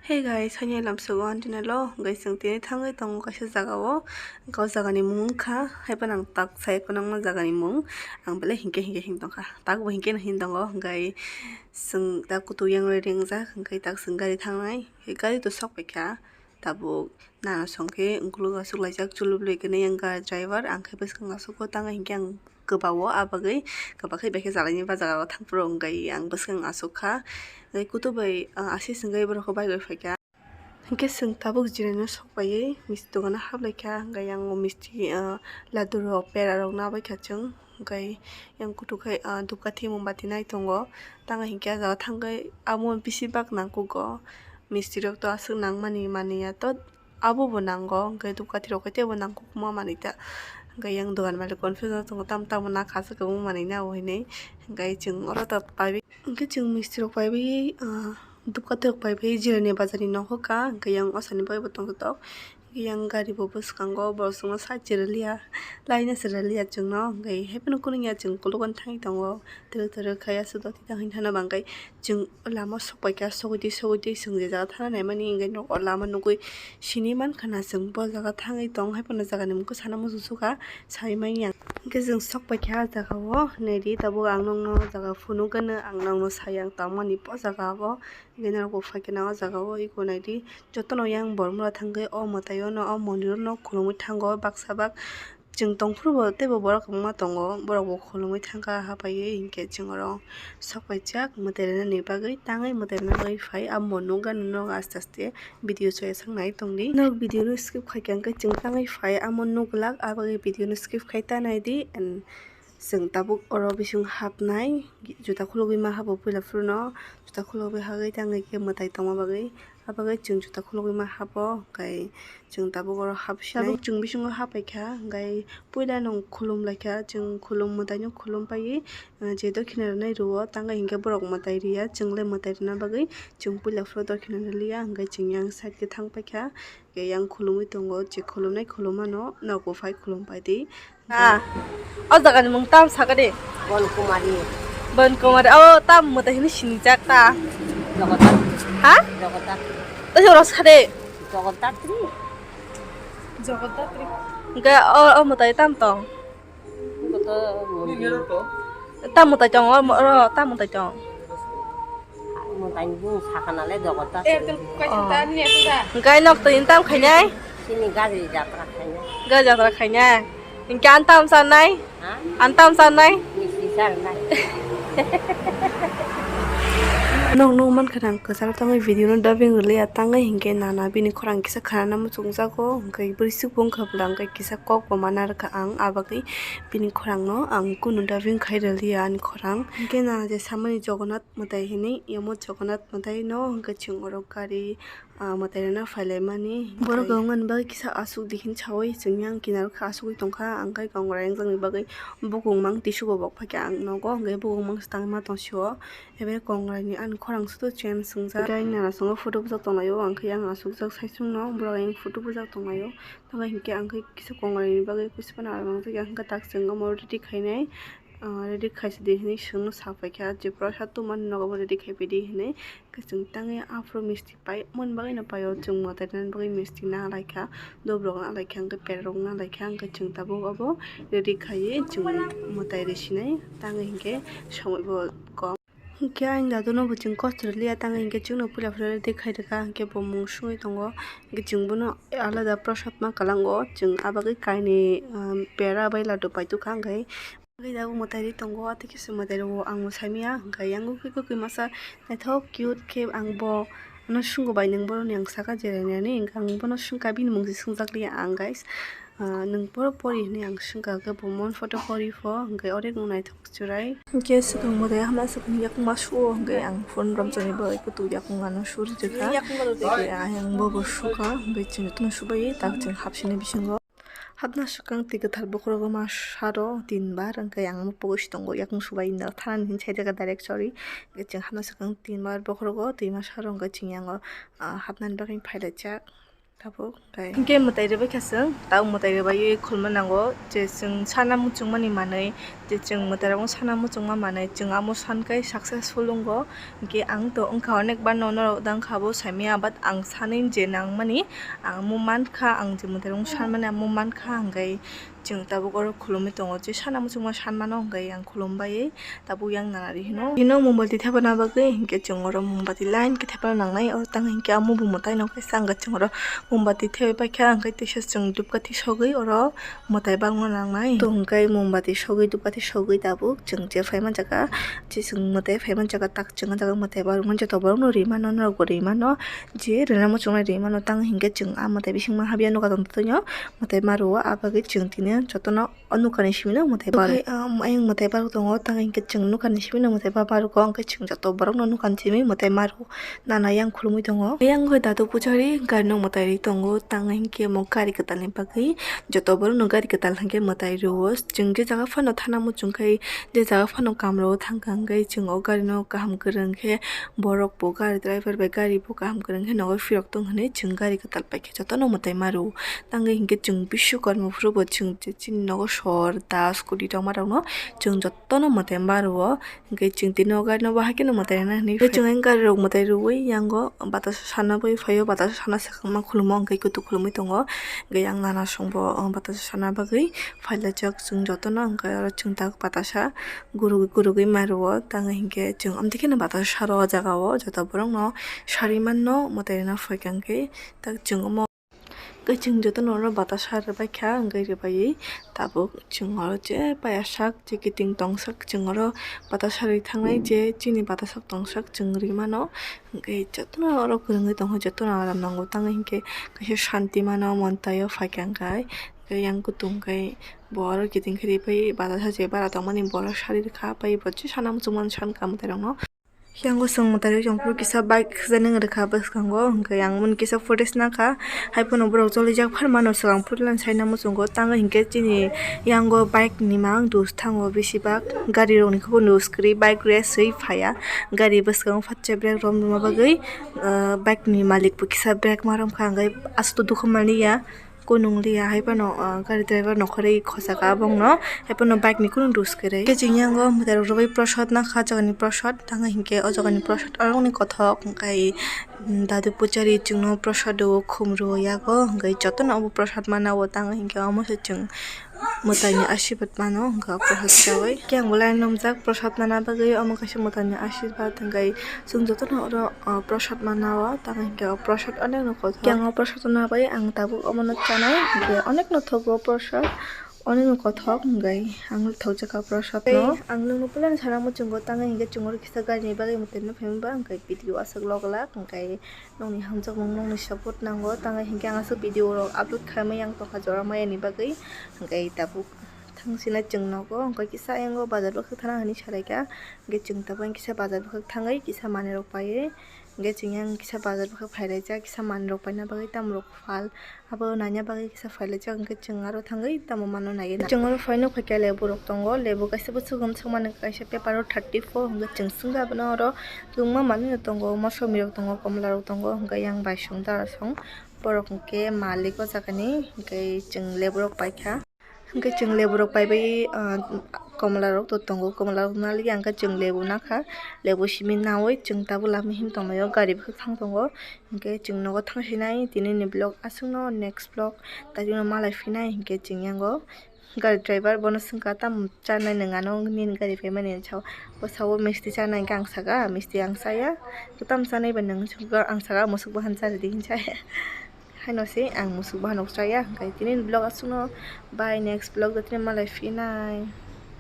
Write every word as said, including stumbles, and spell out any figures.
Hey guys, haini lamsogo antinalo, guys, chwng tini thangwi tongo kaisa jagao, o jagani mung wngkha, haiphano ang tak sai phano wngma jagani mung, ang belai hinkhe hinkhe hing tongkha, takbo hinkhe no hin tongo, hwnkhe chwng tak kutuk yang ringjak, hwnkhe tak chwng gari thangnai, gari to sok paikha, tabuk nana songkhe ukuluk aswk laijak, chulub loi khe yang gari driver, ang khe bwskang aswk o tang hinkhe ang kwbao, ah bagwi kwbakhe bai khe chalaini bajar o thang phuru wngwi ang bwskang aswk kha. Tei kutu bai, ah, aswk swngwi borok khe bike bai phaikha. Hinkhe chwng tabuk jirano sok paiwi misti dogano haplaikha, hwnkhe yang o misti, ah, laddu rok pera rok nabaikha chwng, hwnkhe yang kutu khai, ah, dupkathi mombati nai tongo, tamo hinkhe ah jaga thangwi amo bisi bak nangkukgo, misti rok to aswk nangmani manliya to. Abo bo nango, hwnkhe dupkathi rok khe teibo nangkukma manwi ta. Hwnkhe yang dogan malik confuse tongo, tamo tamo nakha se kwbangma manwi na o hinwi. Hwnkhe chwng oro ta paiwi, hwnkhe chwng misti rok paiwi, ah, dupkathi rok paiwi jirani bazar ni nokho kha, hwnkhe yang osani bagwi bo tongthotok. Yang gari bo bwskango, borok chwngno side se rwliya, laina se rwliya chwngno, hwnkhe haiphano kwrwngya chwng ukulukgo thangwi tongo, twrwk twrwk khai aswk doti tangwi thana bangkhe. Chwng lama sok paikha, sogwi twi sogwi twi chwng je jaga thana naimani, hwnkhe nok o lama nugwi sini mankha na chwng bo jaga thangwi tong, haiphano jagani mungkha sana muchung sukha, sai manya. Hwnkhe chwng sok paikha ah jaga o, naidi tabuk ang nokno jaga phunukgwno, ang nokno sai ang tongmani bo jaga o, hwnkhe norok bo phaikhe na o jaga o eko naidi, jotono yang borok mora thangwi o mwtai o no, o mondir o no khulumwi thango baksa bak. Chwng tongphuru bo teibo borok kwbangma tongo, borok bo khulumwi thangkha hapaiwi, hinkhe chwng oro sok paijak mwtai rwnani bagwi, tangwi mwtai rwna bagwi phai. Amo nukgani nok aste aste video chaya sak nai tongdi. Nok video no skip khaikha hinkhe chwng tangwi phai, amo nuglak, abagwi video no skip khai ta naidi. And chwng tabuk oro bising hapnai, juta khulugwi ma habo puila phuru no, juta khulugwi hagwi tangwi khe mwtai tongma bagwi. Abagwi chwng juta khulugwi ma habo, hwnkhe chwng tabuk oro hapsinai. Tabuk chwng bisingo hapaikha, hwnkhe puila nwng khulum laikha, chwng khulum mwtaino khulum paiwi, ah, je dokhina rwnai rwo, tangwi hinkhe borok mwtai riya, chwngle mwtai rwna bagwi chwng puila phuru dokhina rwliya, hwnkhe chwng yang side khe thang paikha, hwnkhe yang khulumwi tongo, je khulumnai khulum mano, norokbo phai khulum paidi. Ah, o jaga ni mung tam saka de. Bon Kumari. Bon Kumari, o tam mwtai hini sinijak ta. Jagata. Ha? Jagata. To jora sade. Jagata tri. Jagata tri. Ga o, o mwtai tam tong. Kota. Tam mwtai tong, o, o, tam mwtai tong. Mwtai bung sakana le dogo ta. Hwnkhe nok twi tam khainai? Sini gari jatra khainai. Gari jatra khainai. Hwnkhe ang tam sanai? Ha? Ang tam sanai? Misti sanai. Nok nuk mankha ang kwcharo tangwi video no dubbing rwliya tangwi hinkhe nana bini khorang kisa khanana muchungjago, hwnkhe bwrwi sukbung khabla hwnkhe kisa kok bo mana rwkha ang, abagwi bini khorang no ang kunu dubbing khai rwliya ani khorang. Hwnkhe nana je samani Jagannath mwtai hinwi, yamo Jagannath mwtai no hwnkhe chwng oro gari, ah, mwtai rwna phailaimani. Borok wngmani bagwi kisa aswk di hinwi saui chwng yang kinaro khe aswkwi tongkha, ang khe kongrai wngjakni bagwi bukung mang tisugo bok phaikha ang nogo, hwnkhe bukung mang se tangwi ma tongsio, ebe kongrai ni ani khorang sudo chen swngjak. Tei nana songo photo bujak tonglaio, ang khe yang aswkjak saichung no borok yang photo bujak tonglaio, tamo hinkhe ang khe kisa kongrai ni bagwi kisa phano aramjak ya, hwnkhe tak chwng omo ready khainai. Ah, ready khaisidi hinwi chwngno sa phaikha, je prasad tongmani nogo bo ready khaiphidi hinwi. Khe chwng tangwi aphuru misti pai, moni bagwino paio, chwng mwtai rwnani bagwi misti nalaikha, dobrok nalaikha, hwnkhe perrok nalaikha, hwnkhe chwng tabuk obo ready khaiwi chwng mwtai risinai, tangwi hinkhe somoi bo kom. Hwnkhe ayang dadono bo chwng kosto rwliya, tangwi hinkhe chwngno puila phuru ready khairwkha, hwnkhe bo mung sungwi tongo, hwnkhe chwng bono alada prasad ma kwlango, chwng abagwi kainwi, ah, pera bai laddu paitokha, hwnkhe Bagwi tabuk mwtai ri tongo, tei kisa mwtai rwo ang bo saimaya, hwnkhe yang khe kwkwi masa naithok cute khe ang bo ano swngo bai nwng boroni ang saka je rainani, hwnkhe ang bono swngkha bini mung se swngjak liya ang guys. Ah, nwng boro pori hinwi ang swngkha khe bo mon photo pori pho, hwnkhe onek nwng naithok churai. Hwnkhe swkang mwtai hamya swkang yakungma suo, hwnkhe ang phone romjaknai bagwi kwtwi yakung ano suri rwkha. Hwnkhe ayang bo bo sukha, hwnkhe chwng jotono subai tak chwng hapsini bisingo. Hapna swkang twi kwthar bokhorogo ma saro tin bar, hwnkhe ang mopogwi si tongo, yakung subai no thanani hinwi saijak direct, sorry. Hwnkhe chwng hapna swkang tin bar bokhorogo twi ma saro, hwnkhe chwng yango, ah, hapnani bagwi phailaijak. Tabuk, okay. Hinkhe mwtai rwbaikha chwng, tabuk mwtai rwbaiwi khulumna nango je chwng sana muchungmani manwi, je chwng mwtairokno sana muchungma manwi chwng amo sankhai successful wngo. Hinkhe ang to wngkha onek bar no norok dangkha bo saimaya, but ang sanwi je nangmani ang amo mankha, ang je mwtairokno sanmani amo mankha, hinkhe chwng tabuk oro khulumwi tongo, je sana muchungma sanmano hinkhe ang khulumbaiwi tabuk yang nana ri hino. Hino mombati thepana bagwi hinkhe chwng oro mombati line khe thepana nangnai, oro tang hinkhe amo bo mwtai no kaisa ang chwng oro mombati thepai paikha, hinkhe teisa chwng dupkathi sogwi oro mwtai bagwi nangnai. To hinkhe mombati sogwi dupkathi sogwi tabuk chwng je phai manjaka, je chwng mwtai phai manjaka tak chwng o jaga mwtai bagwi joto borok no ri mano, norok bo ri mano, je rwna muchungnai ri mano, tang hinkhe chwng ah mwtai bisingma habya nokha tongtwino mwtai ma rwo, ah bagwi chwng tini jotono o nokani simi no mwtai barwi. Ayang mwtai barwi tongo, tang hinkhe chwng nokani simi no mwtai ba barwi kho, hinkhe chwng joto borok no nokani simi mwtai ma rwo, nana yang khulumwi tongo. Ayang khe dadu puchari gari no mwtai rwi tongo, tang hinkhe omo gari kwtal ni bagwi joto borok no gari kwtal hinkhe mwtai rwo. Chwng je jaga phano thana muchung khai, je jaga phano kamro thangkha, hinkhe chwng o gari no kaham kwrwng khe borok bo gari driver bai gari bo kaham kwrwng khe nogo phirok tong hinwi chwng gari kwtal paikha jotono mwtai ma rwo. Tangwi hinkhe chwng Biswakarma phuru bo chwng chini nogo sor da scooty tongma rokno chwng jotono mwtai ma rwo. Hinkhe chwng tini o gari no bo haikhe no mwtai rwna hinwi chwng gari rok mwtai rwwi yango batasa sana bai phaio, batasa sana swkangma khulumo hinkhe kutuk khulumwi tongo. Hinkhe yang nana songbo batasa sana bagwi phailajak chwng jotono, hinkhe oro chwng tak batasa gurugwi gurugwi ma rwo, tangwi hinkhe chwng amtwi kheno batasa saro o jaga o joto borok no sarwi manno mwtai rwna phaikha hinkhe tak chwng omo. Khe chwng jotono oro batasa rwbaikha, hinkhe rwbaiwi tabuk chwng oro je paiyasak je kiting tongsak chwng oro batasa rwi thangnai, je chini batasa tongsak chwng rwi mano, hinkhe jotono oro kwrwngwi tongkha, jotono aram nango, tangwi hinkhe kaisa shanti mano montai o phaikha hinkhe, hinkhe yang kutung khe bo oro kiting khe rwbai batasa je bara tongmani bo oro sari rwkha, pai bo je sana muchungmani sankha mwtai rokno. Yango chwng mwtai rok chwng phuru kisa bike khwjani wng rwkha bwskango, hinkhe yang mani kisa footage nakha, hai phano borok cholijak pharmano swkang phuru lani saina muchungo, tangwi hinkhe chini yango bike ni mang dos thango, besibak gari rokni khe bo dos kwrwi, bike race wi phaiya, gari bwskango phatsa brake romna bagwi, ah, bike ni malik bo kisa brake ma romkha, hinkhe aswk dukhu manliya. Kunung liya hai phano, ah, gari driver nokhorwi khochaka bongno, hai phano bike ni kunu dos kwrwi. Khe chini yango mwtai rok rwbai prosad nakha, jagani prosad tangwi hinkhe o jagani prosad oroni kothok, hinkhe dadu puchari chwngno prosad rwo, khum rwo yago, hinkhe jotono obo prosad mana o tangwi hinkhe omo se chwng mwtaini asirwad mano, hinkhe o prosad chawi. Khe ang bolai nukjak prosad mana bagwi, omo kaisa mwtaini asirwad, hinkhe chwng jotono oro, o, prosad mana o, tamo hinkhe o prosad onek no kothok. Khe ang o prosad no bai ang tabuk omo no chanai, hinkhe onek no thogo prosad, onek no kothok, hinkhe ang thokjak o prosad no. Ang nwng no plan sana muchungo, tamo hinkhe chwng oro kisa gari ni bagwi mwtai no phaima ba, hinkhe video aswk lok lak, hinkhe nokni hamjakmung nokni support nango, tamo hinkhe ang aswk video rok upload khaimai ang tongkha jora maya ni bagwi, hinkhe tabuk thang sina chwng nogo, hinkhe kisa ayang o bazar o khe thana hinwi salaikha. Hinkhe chwng tabuk kisa bazar bwkhak thangwi kisa manwi rok paiwi, hinkhe chwng yang kisa bazar bwkhak phailaijak, kisa manwi rok paina bagwi tamrok phal abo naina bagwi kisa phailaijak, hinkhe chwng aro thangwi tamo mano naiwi. Chwng oro phai nukha khe lebu rok tongo, lebu kaisa bwswk gumswk mani kaisa paper o thirty four, hinkhe chwng swngkha abono oro kwbangma manwi no tongo, mosomi rok tongo, komla rok tongo, hinkhe yang bai song dara song borok hinkhe malik o jagani, hinkhe chwng lebu rok paikha. Hinkhe chwng lebu rok paibai, ah, komla rok to tongo, komla rok naligi ang khe chwng lebu nakha, lebu simi nawi chwng tabuk lama him tongmani o gari bwkhak thang tongo, hinkhe chwng nogo thang sinai tini ni vlog aswkno next vlog taichukno malai phinai hinkhe chwng yango gari driver bono swngkha tamo chanai nwng ano nini gari paimani hinwi sao, bo sao misti chanai hinkhe ang saka misti ang chaya, tamo chanai ba nwng hinwi saka ang saka musuk bahan charidi hinwi chaya. Haino se ang musuk bahanok chaya, hinkhe tini vlog aswkno bye, next vlog o tini malai phinai.